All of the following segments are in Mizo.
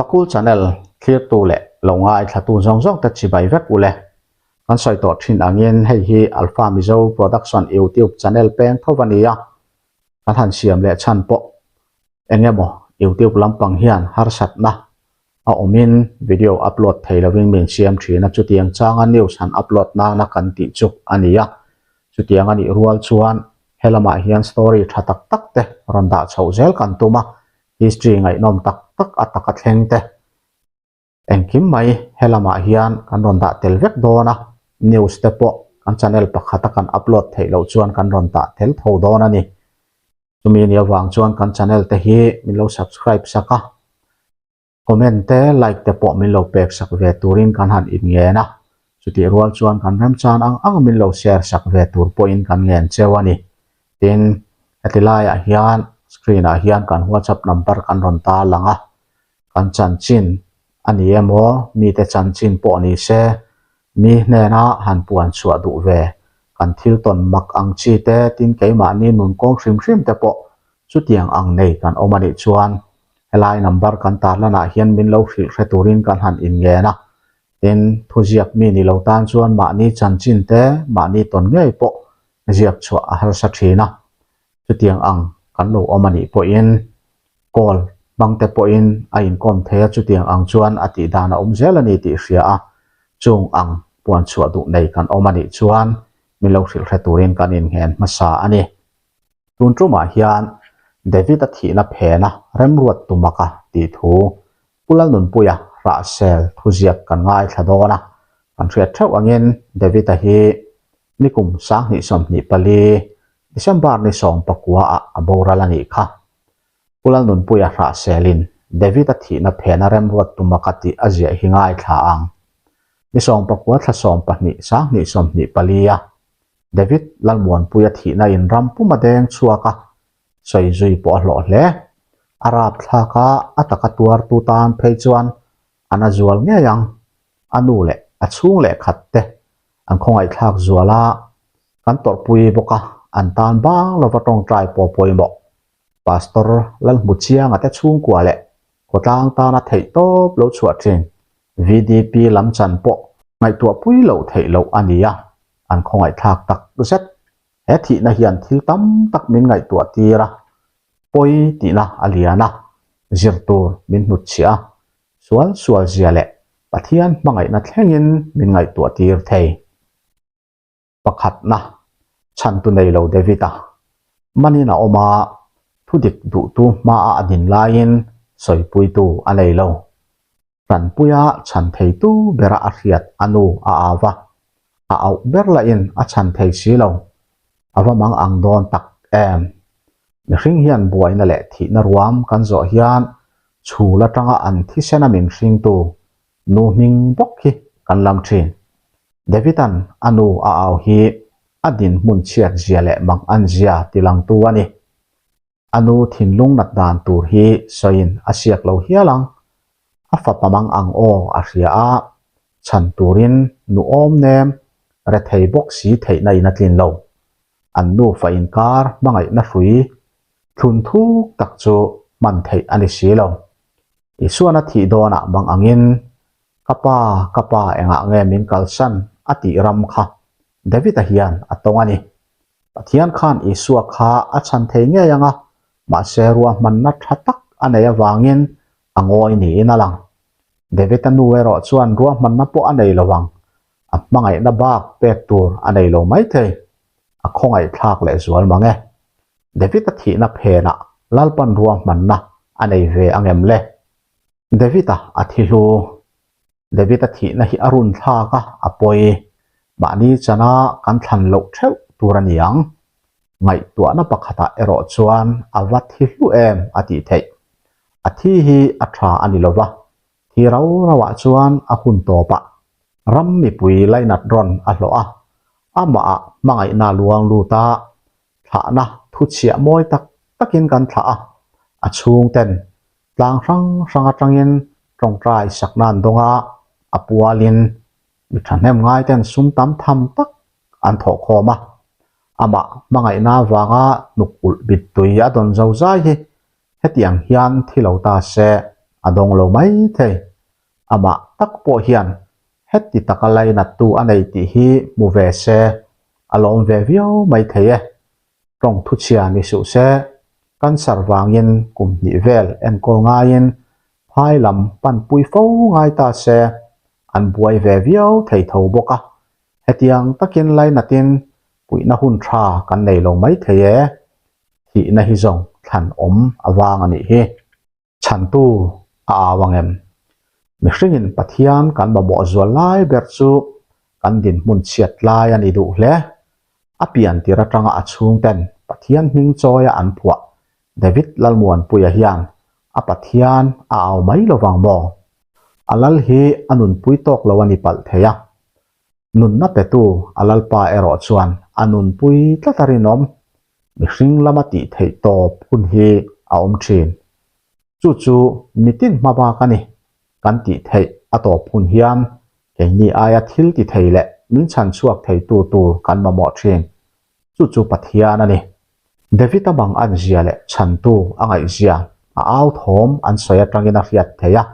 Vakul channel thlirtu leh lo ngaithlatu zawng zawng te chibai vek u le. Kan sawi tawh thin angin hei hi Alpha Mizo Production YouTube channel peng tho a ni a, kan han siam leh chhan pawh eng emaw YouTube lampang hian harsatna a awmin video upload thei lovin min siam thin a, chutiang changa news han upload nana kan tih chu a ni a, chutiang a nih rual chuan helamah hian story tha tak tak te rawn dah chhoh zel kan tum a, history ngaihnawm tak tak a taka thleng te engkim mai helamah hian kan rawn dah tel vek dawn a, news te pawh kan channel pakhata kan upload theih loh chuan kan rawn dah tel tho dawn a ni. Chumi ni avang chuan kan channel te hi min lo subscribe sak a, comment te like te pawh min lo pek sak ve turin kan han inngen a, chutih rual chuan kan remchan ang ang min lo share sak ve tur pawhin kan ngen cheu a ni. Tin, heti laiah hian screen ah hian kan whatsapp number kan rawn tar lang a, kan chanchin a ni emaw mite chanchin pawh ni se Mi hnena han puan chhuah duh ve, kan thil tawn mak ang chi te tin keimahni nun kawng hrim hrim te pawh chutiang ang nei kan awm a nih chuan helai number kan tarlanah hian min lo hrilh hre turin kan han inngen a. Tin, thuziak mi ni lo tan chuan mahni chanchin te mahni tawn ngei pawh ziak chhuah a harsa thin a. Chutiang ang kan lo awm a nih pawhin Call hmang te pawhin a inkawm thei a, chutiang ang chuan a tih dan a awm zel a ni tih hria a, chung ang puan chhuah duh nei kan awm a nih chuan min lo hrilh hre turin kan innghen hmasa a ni. Tun tumah hian David-a thihna phena remruat tumaka tih thu Pu Lalnunpuia Rahsel thuziak kan ngaithla dawn a, kan hriat theuh angin David-a hi nikum 2024 December ni 19 ah a boral a nih kha. Pu Lalnunpuia Hrahselin David-a thihna phena remruat tuma ka tih a ziah hi ngaithla ang. Ni 19 thla 12 2024 a David Lalmuanpuia thihna in ram puma deng chhuak a sawi zui pawh a hlawh hle. A rapthlak a, a taka tuartu tan phei chuan a na zual ngei ang. A nu leh a chhung leh khat te an khawngaihthlak zual a, kan tawrhpui bawk a, an tan bang lova tawngtai pawh pawimawh. Pastor Lalhmuchianga te chhungkua leh khawtlang tana theih tawp lo chhuah thin VDP lam chan pawh ngaihtuahpui loh theih loh a ni a, an khawngaihthlak tak zet. He thihna hian thil tam tak min ngaihtuah tir a, pawi tihna a lian a, zir tur min hnutchhiah a, sual sual zia leh Pathian hmangaihna thlengin min ngaihtuah tir thei. Pakhatna, chhantu nei lo David-a manin a awm a, thudik duhtu hmaah a din laiin sawipuitu a nei lo. Hranpuia chhan theitu bera a hriat a nu a au va, a auh ber lahin a chhan thei si lo. A va mang ang dawn tak em? Mihring hian buaina leh thihna ruam kan zawh hian chhul atanga an thisena min hringtu nu hming bawk hi kan lam thin. David-a'n a nu a au hi a dinhmun chhiat zia leh mang an zia tilangtu a ni. A nu thinlung nat dan tur hi sawiin a siak lo hial ang. A fapa mang ang aw a hria a, chhan turin nu awm nem rethei bawk si theihna in a tlin lo. An nufa inkar hmangaihna hrui thlun thuk tak chu hman theih a ni si lo. Isuan a thih dawnah mang angin, Ka pa, ka pa engah nge min kalsan a tih ram kha David-a hian a tawng a ni. Pathian khan Isua kha a chhan thei ngei ang a, mahse ruahmanna tha tak a nei avangin a ngawi niin a lang. David-a nu erawh chuan ruahmanna pawh a nei lo ang, a hmangaihna bak pek tur a nei lo maithei. A khawngaihthlak leh zual mang e. David-a thihna phenah Lalpan ruahmanna a nei ve ang em le? David-a a thi hlu. David-a thihna hi a run thlak a, a pawi. Mahni chana kan thlan loh theuh tur a ni ang. Ngaihtuahna pakhatah erawh chuan a va thi hlu em a tih theih. A thi hi a tha a ni lova, thi rau rauah chuan a hun tawpah ram mipui lainat rawn a hlawh a, amahah hmangaihna luang lut a, thlahna thuchhiah mawi tak takin kan thlah a, a chhungten Tlang hrang hrang atangin tawngtai sakna an dawng a, a pualin mi thahnem ngaiten sum tam tham tak an thawh khawm a. Amah hmangaihna avanga hnuk ulh bit tui a dawn zo zai hi hetiang hian thi lo ta se a dawng lo mai thei. Amah tak pawh hian heti taka lainattu a nei tih hi hmu ve se a lawm ve viau mai thei e. Tawng thuchhia ni suh se, cancer vangin kum hnih vel enkawl ngaiin phai lam panpui fo ngai ta se an buai ve viau thei tho bawk a. Hetiang takin lainatin puihna hun tha kan nei lo mai thei e, thihna hi zawng thlan awm avang a nih hi. Chhantu a au ang em? Mihringin Pathian kan mamawh zual lai ber chu kan dinhmun chhiat lai a ni duh hle. A pian tir atanga a chhungten Pathian hming chawia an phuah David Lalmuanpuia hian a Pathian a au mai lovang maw? A lal hi a nunpui tawk lo a ni palh thei a. Nunna petu a Lalpa erawh chuan a nunpui tlat a rinawm. Mihring lama tih theih tawp hun hi a awm thin. Chu chu mitin hma bak a ni. Kan tih theih a tawp hun hian keini aia thil ti thei leh min chhan chhuak theitu tur kan mamawh thin. Chu chu Pathian a ni. David-a bang an zia leh chhantu a ngaihzia a au thawm an sawi atangin a hriat theih a.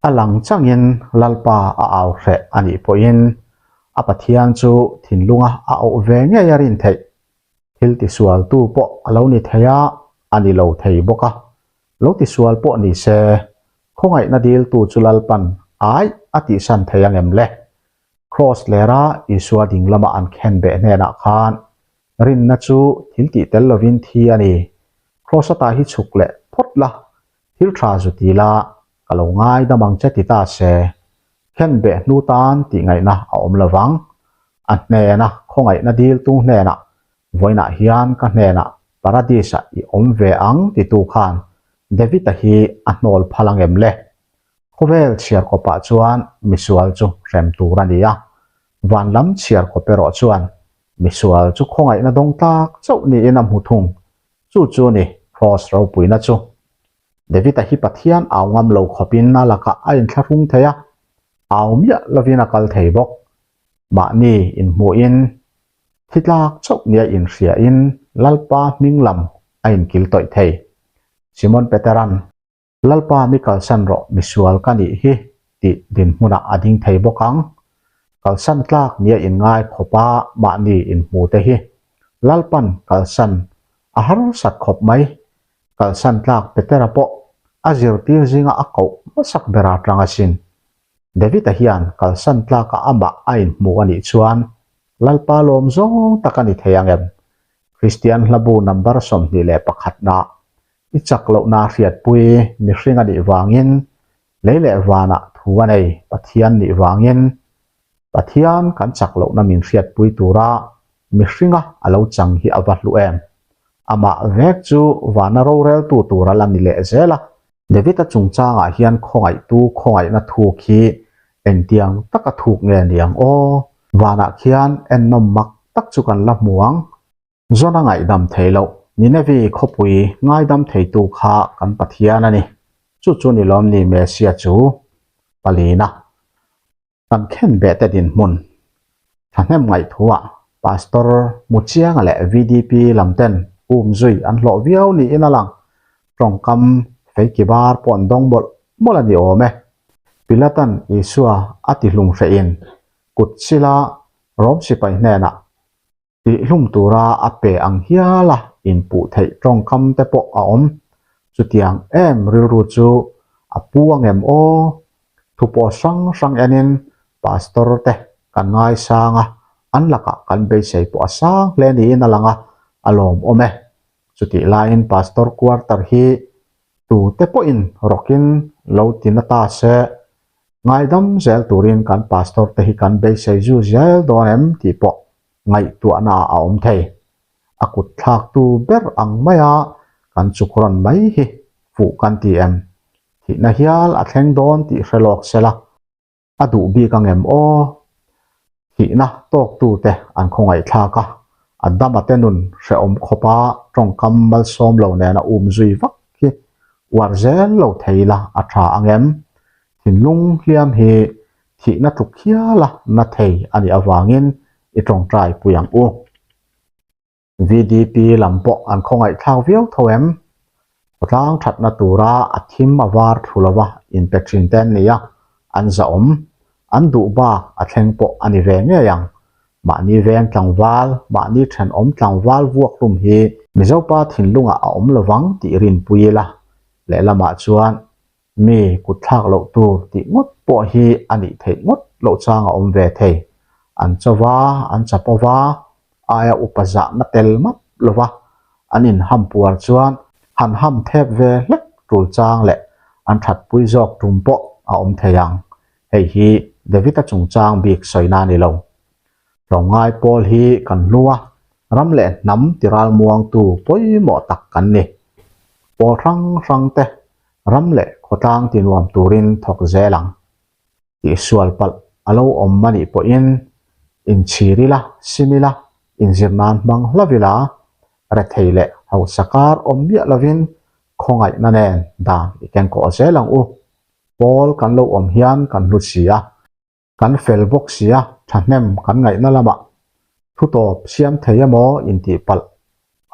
A lang changin Lalpa a au hreh a nih pawhin a Pathian chu thinlunga a auh ve ngei a rin theih. Thil tisualtu pawh a lo ni thei a, a ni lo thei bawk a. Lo tisual pawh ni se, khawngaihna diltu chu Lalpan aih a tihsan thei angem le? Kraws lera Isua ding lama an khen beh hnenah khan rinna chu thil tih tel lovin thi a ni. Kraws ata hi chhuk leh phawt la, thil tha zu ti la, ka lo ngaidam ang che ti ta se, khen beh hnu tan tih ngaihna a awm lo vang. A hnena khawngaihna diltu hnenah, Vawiinah hian ka hnenah Paradis-ah i awm ve ang titu khan David-a hi a hnawl phal angem le? Khawvel chhiar kawpah chuan misual chu hrem tur a ni a, van lam chhiar kawp erawh chuan misual chu khawngaihna dawng tlak chauh niin a hmu thung. Chu chu ni Kraws ropuina chu. David-a hi Pathian au ngam lo khawpin a lakah a inthlahrung thei a, au miah lovin a kal thei bawk. Mahni inhmuhin thi tlak chauh nia inhriain Lalpa hming lam a inkil tawih thei. Simon Peteran. Lalpa mi kalsan rawh misual ka nih hi tih dinhmunah a ding thei bawk ang. Kalsan tlak nia inngai khawpa mahni inhmu te hi Lalpan kalsan a harsat khawp mai. Kalsan tlak Petera pawh a zirtir zinga a koh hmasak bera tang asin. David-a hian kalsan tlaka amah a inhmu a nih chuan Lalpa lawm zawng tak a ni thei ang em? Kristian hlabu number 21 nah I chak lohna hriatpui mihring a nih vangin, lei leh vanah thu a nei Pathian nih vangin, Pathian kan chak lohna min hriatpui tura mihringa a lo chang hi a va hlu em? Amah vek chu vana roreltu tur a la ni leh zel a. David-a chungchangah hian khawngaihtu khawngaihna thuk hi engtiang taka thuk nge niang aw? Vanah khian ennawm mak tak chu kan la hmu ang. Zona ngaihdam thei loh, Ninevi khawpui ngaidam theitu kha kan Pathian a ni. Chu chu ni lawm ni Messia chu? Palina. Kan khen beh te dinhmun. Thahnem ngaihthuah Pastor Muchianga leh VDP lam ten um zui an hlawh viau niin a lang. Tawngkam feiki bar pawh an dawng mawlh mawlh a ni awm e. Pilatan Isua a tihlung hrehin kut sila Rom sipai hnenah Tihhlum tura a pe ang hiala inpuh theih tawngkam te pawh a awm. Chutiang em rilru chu a pu ang em aw? Thu pawh hrang hrang enin Pastor te kan ngaisang a, an lakah kan beisei pawh a sang hle niin a lang a, a lawmawm e. Chutih laiin Pastor quarter hi tute pawhin rawkin lo ti na ta se, ngaidam zel turin kan Pastor te hi kan beisei zu zel dawn em tih pawh ngaihtuahna ah a awm thei. A kut thlaktu ber ang maia kan chuk rawn mai hi fuh kan ti em? Thihna hial a thleng dawn tih hre lawk se la, a duh bik ang em aw? Thihna tawktute an khawngaihthlak a, a dama te nun hrehawm khawpa tawngkam malsawm lo nena um zui vak hi uar zel lo thei la a tha ang em? Thinlung hliam hi thihna tluk hiala na thei a nih avangin i tawngtai pui ang u. VDP lam pawh an khawngaihthlak viau tho em? Khawtlang thatna tura a thim a var thlu lova inpe thin te an ni a, an zahawm, an duh bak a thleng pawh a ni ve ngei ang. Mahni veng tlangval, mahni thenawm tlangval vuak hlum hi Mizopa thinlungah a awm lovang tih rinpui ila, lehlamah chuan Mi kut thlak loh tur tih ngawt pawh hi a nih theih ngawt loh chang a awm ve thei. An cho va, an chapo va, aia upa zahna tel map lo va, an inham puar chuan han ham thep ve hlek tul chang leh an thatpui zawk tum pawh a awm thei ang. Hei hi David-a chungchang bik sawina a ni lo. Tlawmngai pawl hi kan hlu a, ram leh hnam tiralmuangtu pawimawh tak kan ni. Pawl hrang hrang te ram leh khawtlang tinuam turin thawk zel ang. Tihsual palh a lo awm a nih pawhin inchhir ila, sim ila, inzir nan hmang hlauh ila, rethei leh hausa kar awm miah lovin khawngaihna nen dan i kengkawh zel ang u. Pawl kan lo awm hian kan hlu si a. Kan fel bawk sia, thahnem kan ngaihna lamah thu tawp siam thei emaw intih palh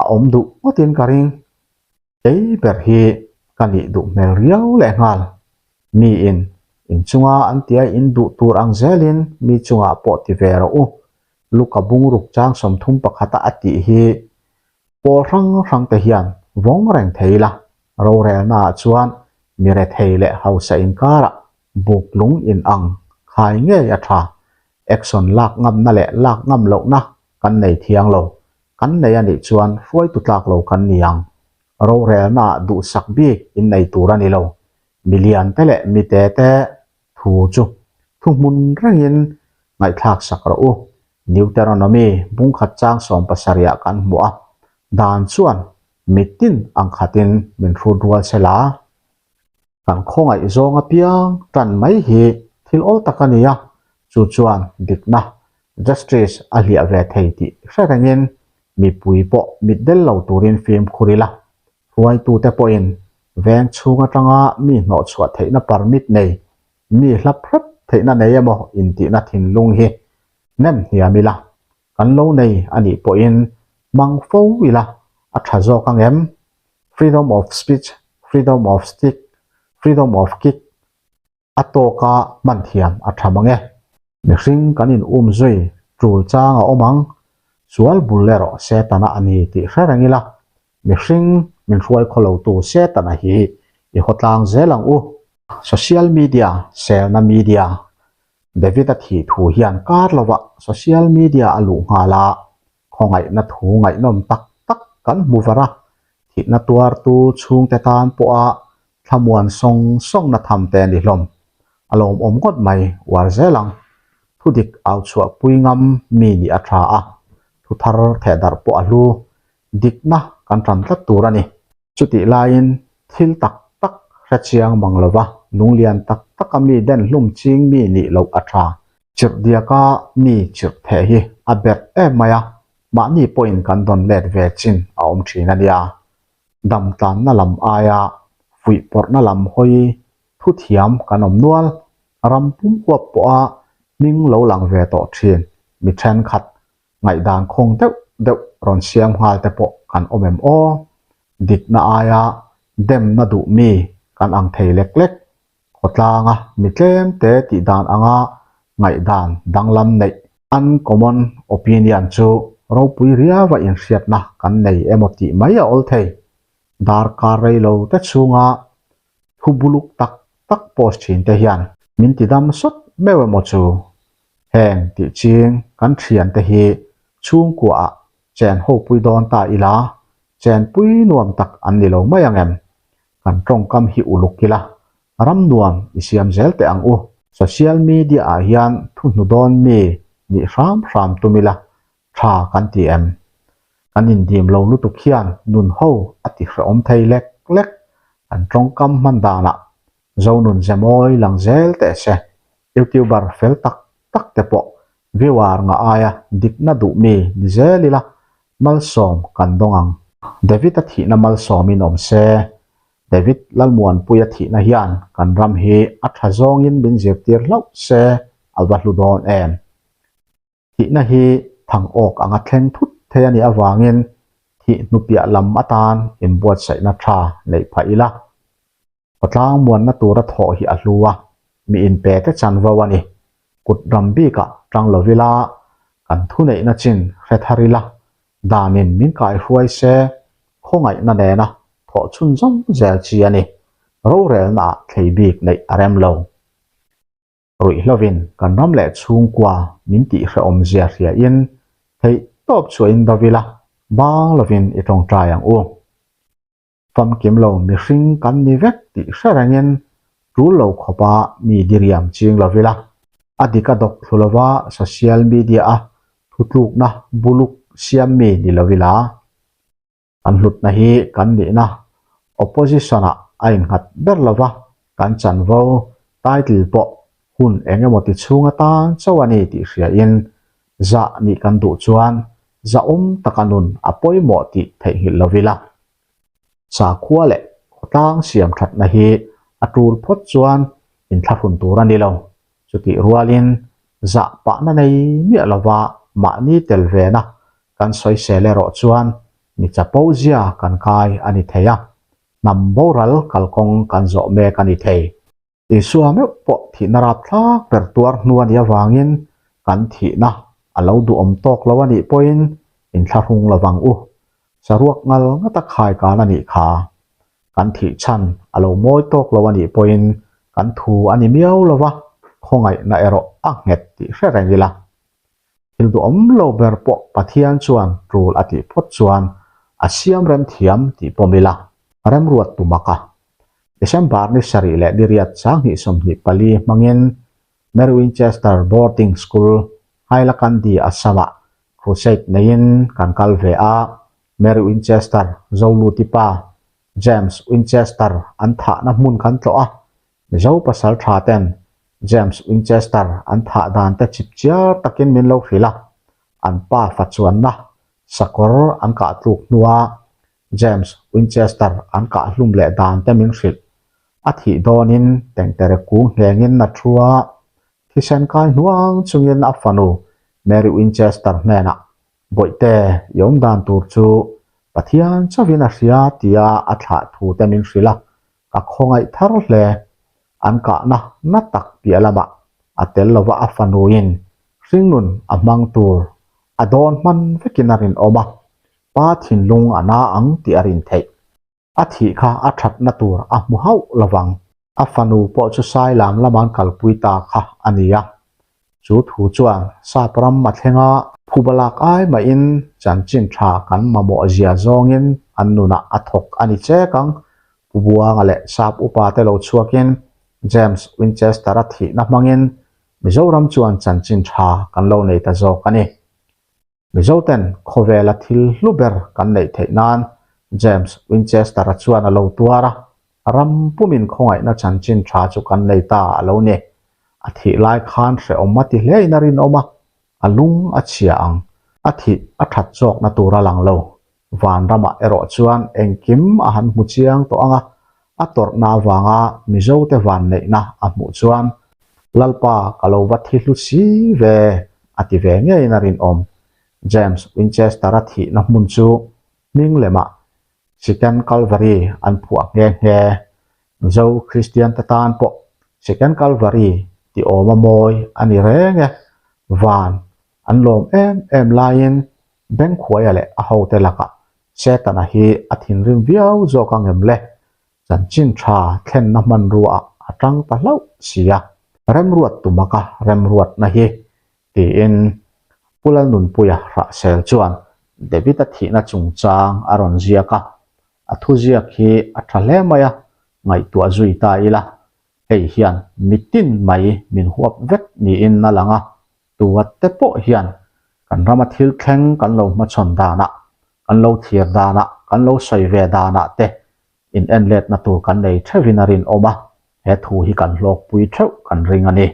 a awm duh ngawtin ka ring. Kei ber hi ka nih duh hmel riau lehnghal. Miin inchunga an tia in duh tur ang zelin mi chungah pawh ti ve rawh u. Luka bungruk chang 30 pakhata a tih hi pawl hrang hrang te hian vawng reng thei ila, rorelnaah chuan mi rethei leh hausa inkarah Buk lung in ang khai ngei a tha. Action lak ngamna leh lak ngam lohna kan nei thiang lo. Kan nei a nih chuan hruaitu tlak lo kan ni ang. Rorelna ah duhsak bik in nei tur a ni lo. Mi lian te leh mi te te thu chu thu hmun rengin ngaihthlak sak rawh u. Deuteronomy bungkhat chang 70 ah kan hmu a, dan chuan mitin ang khatin min hrut rual sela. Kan khawngaih zawng apiang tan mai hi thil awl tak a ni a, chu chuan dikna, justice, a hliah ve thei tih hre rengin mipui pawh mitdel lo turin fimkhur ila, hruaitute pawhin veng chhung atanga mi hnawhchhuah theihna permit nei, mi hlap hrep theihna nei emaw intihna thinlung hi nem hniam ila, kan lo nei a nih pawhin hmang fo ila a tha zawk ang em? Freedom of speech, freedom of stick, freedom of kick a tawka hman thiam a tha mang e. Mihring kan in um zui tul chang a awm ang, sual bul erawh Setana a ni tih hre reng ila, mihring min hruai khaw lotu Setana hi i haw tlang zel ang u. Social media, selna media, David-a thih thu hian kar lovah social media a luh nghal a, khawngaihna thu ngaihnawm tak tak kan hmu var a, thihna tuartu chhungte tan pawha thlamuan sawng sawngna tham te a ni hlawm. A lawmawm ngawt mai uar zel ang. Thudik au chhuahpui ngam mi nih a tha a, thu thar thehdarh pawh a hlu. Dikna kan tan tlat tur a ni. Chutih laiin thil tak tak hre chiang mang lova lunglian tak taka mi den hlum ching mi nih loh a tha. Chirhdiaka mi chirh theh hi a berh em mai a, mahni pawhin kan dawn let ve chin a awm thin a nia. Dam tlanna lam aia fuihpawrhna lam hawi thu thiam kan awm nual, ram pum huap pawha hming lo lang ve tawh thin mi thenkhat Ngaihdan khawng deuh deuh rawn siam nghal te pawh kan awm em aw? Dikna aia demna duh mi kan ang thei lek lek. Khawtlanga mi tlem te tih dan anga ngaihdan danglam neih uncommon opinion chu ropui riauva inhriatna kan nei emaw tih mai a awl thei. Darkar rei lo te chhunga thu buluk tak tak post thin te hian min ti dam sawt meuh emaw chu? Heng tih ching kan thiante hi chhungkuaah chen hopui dawn ta ila, chenpui nuam tak an ni lo mai ang em? Kan tawngkam hi uluk ila, ram nuam i siam zel teh ang u. Social media ah hian thu hnu dawn mi nih hram hram tum ila, tha kan ti em? Kan indim lo lutuk hian nun ho a ti hrehawm thei lek lek, kan tawngkam hman danah Zonun ze mawi lang zel teh se. Youtuber fel tak tak te pawh viewer ngah aia dikna duh mi ni zel ila malsawm kan dawng ang. David a thihna malsawmin awm se. David Lalmuanpuia thihna hian kan ram hi a tha zawngin min zirtir hlauh se a va hlu dawn em. Thihna hi thang awk anga thleng thut thei a nih avangin. Thih hnupiah lam atan inbuatsaihna tha neih phah ila. Khawtlang muanna tura thawh hi a hlu a, mi inpe te chanvo a ni. Kut ram bikah tang lo ila, kan thuneihna chin hre thar ila, danin min kaihruai se, khawngaihna nena thawh chhunzawm zel chi a ni. Rorelnaah thlei bik neih a rem lo. Ruihhlovin kan ram leh chhungkua min tihhrehawm zia hriain theih tawp chhuahin do ila, bang lovin i tawngtai ang u. Famkim lo mihring kan ni vek tih hre rengin tul lo khawpa mi diriam ching lo ila, a dik a dawk thlu lova social media-a thutlukna buluk siam mi ni lo ila. Kan hlutna hi kan nihna opposition-ah a innghat ber lova, kan chanvo title pawh hun eng emaw ti chhung atan chauh a ni tih hriain zah nih kan duh chuan zahawm taka nun a pawimawh tih theihnghilh lo ila. Sakhua leh khawtlang siam thatna hi a tul phawt chuan inthlahrun tur a ni lo. Chutih rualin zah pahna nei miah lova mahni tel vena kan sawisel erawh chuan mi chapo zia kan kai a ni thei a, hnam boral kalkawng kan zawh mek a ni thei. Isua meuh pawh thihna rapthlak ber tuar hnu a nih avangin kan thihna a lo duhawm tawk lo a nih pawhin inthlahrung lo vang u. Saruak ngal ngata khai kan a nih kha. Kan thih chhan a lo mawi tawk lo a nih pawhin kan thu a ni miau lo va, khawngaihna erawh a nghet tih hre reng ila. Thil duhawm lo ber pawh Pathian chuan tul a tih phawt chuan a siam rem thiam tih pawm ila. Remruat tumaka December ni sarih leh ni riat 2024 hmangin Mary Winchester Boarding School, Hailakandi, Assam-ah crusade neiin kan kal ve a. Mary Winchester, Zoluti pa, James Winchester an thahna hmun kan tlawh a. Mizo pasal tha ten James Winchester an thah dan te chip chiar takin min lo hrilh a. An pa fachuanna sakawr an kah tluk hnua James Winchester an kah hlum leh dan te min hrilh. A thih dawnin tengtere kung nghengin a thu a, thisen kai hnuang chungin a fanu Mary Winchester hnenah, Bawihte, i awm dan tur chu Pathian chauhin a hria tia a thlah thu te min hrilh a, ka khawngaih thar hle. An kahna na tak piah lamah a tel lova a fanuin hringnun a hmang tur a dawn hman vekin a rinawm a, pa thinlung a na ang tih a rin theih. A thih kha a thatna tur a hmu hauh lovang. A fanu pawh chu Sailam lama an kalpui ta kha a ni a. Chu thu chuan Sap ram a thleng a, phuba lak ai mahin chanchin tha kan mamawh zia zawngin an nunah a thawk a ni chek ang. Pu Buanga leh Sap upa te lo chhuakin James Winchester-a thihna hmangin Mizoram chuan chanchin tha kan lo nei ta zawk a ni. Mizoten khawvela thil hlu ber kan neih theih nan James Winchester-a chuan a lo tuar a, ram pumin khawngaihna chanchin tha chu kan nei ta a lo ni. A thih lai khan hrehawm a ti hlein a rinawm a, a lung a chhia ang. A thih a that zawkna tur a lang lo. Vanramah erawh chuan engkim a han hmu chiang tawh ang a, a tawrhna avanga Mizote vanneihna a hmuh chuan Lalpa ka lo va thi hlu si ve a ti ve ngeiin a rinawm. James Winchester-a thihna hmun chu hming lemah Second Calvary an phuah nghe nghe. Mizo Kristiante tan pawh Second Calvary ti awma mawi a ni reng e. Van an lawm em em laiin Bengkhuaia leh a hote lakah Setana hi a thinrim viau zawk ang em le? Chanchin tha thlenna hmanruaah a tang ta hlauh si a. Remruat tumaka remruatna hi tiin Pu Lalnunpuia Hrahsel chuan David-a thihna chungchang a rawn ziak a. A thuziak hi a tha hle mai a, ngaihtuah zui ta ila. Hei hian mitin mai min huap vek niin a lang a, Tuatte pawh hian kan rama thil thleng kan lo hmachhawn danah, kan lo thlir danah, kan lo sawi ve danah te in enletna tur kan nei theuhin a rinawm a, he thu hi kan hlawkpui theuh kan ring a ni.